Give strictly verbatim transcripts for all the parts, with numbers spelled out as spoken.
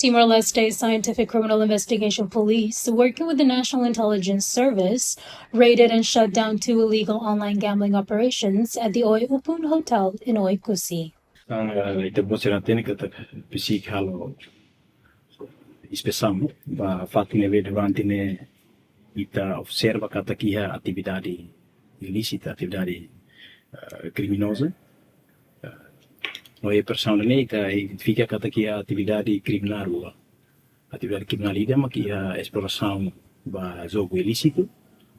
Timor-Leste Scientific Criminal Investigation Police, working with the National Intelligence Service, raided and shut down two illegal online gambling operations at the Oe Upun Hotel in Oe-Kusi. Tan, eh, ita bosira tene katak besik halo inspesaun ba fatin ne'ebé durante ne'e ita observa katak iha atividade ilísita, atividade, eh, kriminoza. Eh, no iha operasaun ne'e ita identifika katak iha atividade kriminál rua. Atividade kriminál ida mak iha esplorasaun ba jogu ilísitu,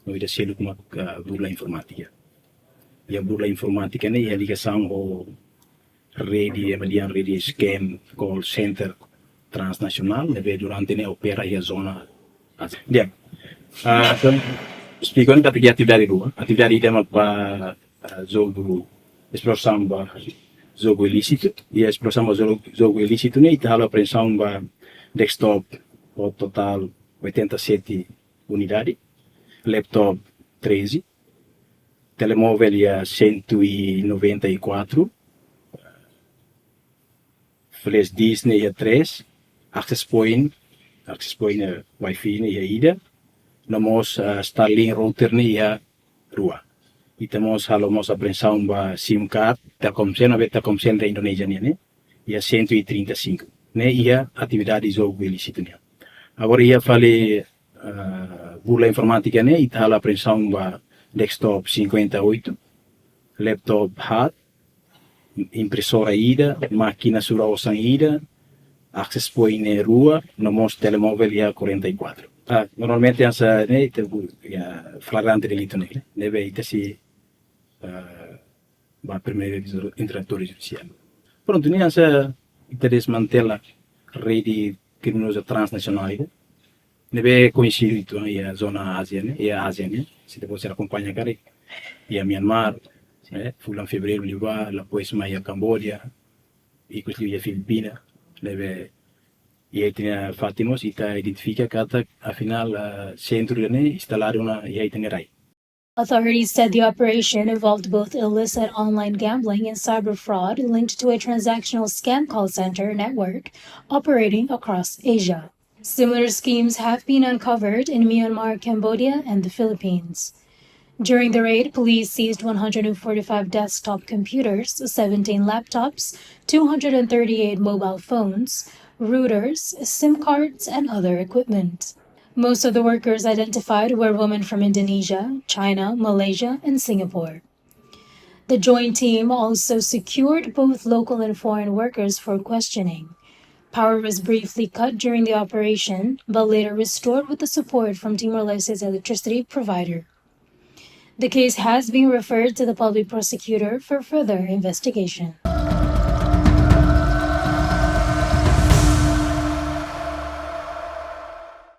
no ida seluk mak, eh, burla informátika. Iha burla informátika ne'e iha ligasaun ho rede, ema dehan rede scam call center transnasionál, ne'ebé durante ne'e opera iha zona Ázia. Di'ak. Ah, entaun, esplika ona katak iha atividade rua. Atividade ida mak ba, ah, jogu, esplorasaun ba jogu ilísitu. Iha esplorasaun ba jogu, jogu ilísitu ne'e ita halo apreensaun ba desktop ho totál oitenta e sete unidade, laptop treze, telemóvel iha cento e noventa e quatro, flash disk ne'e iha três, access point, access point, eh, wifi ne'e iha ida, no mós, eh, Starlink router ne'e iha rua. Ita mós halo mós apreensaun ba SIM card Telkomsel, ne'ebé Telkomsel da Indonézia nian ne'e, iha cento e trinta e cinco. Ne'e iha atividade jogu ilísitu nian. Agora iha fali, eh, burla informátika ne'e, ita halo apreensaun ba desktop cinquenta e oito, laptop haat, impresora ida, mákina sura osan ida, access point ne'e rua, no mós telemóvel iha quarenta e quatro. Ah, normalmente hanesan ne'e, ita bu-, iha flagrante delitu ne'e, ne'ebé ita sei, ah, ba primeiru inter-, interrogatóriu judisiál. Prontu, ne'e hanesan ita desmantela rede kriminoza transnasionál ida, ne'ebé koñesidu uitoan iha zona Ázia ne'e, iha Ázia ne'e. Se ita bosira akompaña karik, iha Myanmar, eh, fulan fevereiru liubá, depois mai iha Kamboja, ikus liu iha Filipina, ne'ebé iha ita-nia fatin mós ita identifika katak afinál, ah, sentru ne'e instaladu ona iha ita-nia rai. Authorities said the operation involved both illicit online gambling and cyber fraud linked to a transactional scam call center network operating across Asia. Similar schemes have been uncovered in Myanmar, Cambodia, and the Philippines. During the raid, police seized one hundred forty-five desktop computers, seventeen laptops, two hundred thirty-eight mobile phones, routers, SIM cards, and other equipment. Most of the workers identified were women from Indonesia, China, Malaysia, and Singapore. The joint team also secured both local and foreign workers for questioning. Power was briefly cut during the operation, but later restored with the support from Timor-Leste's electricity provider. The case has been referred to the public prosecutor for further investigation.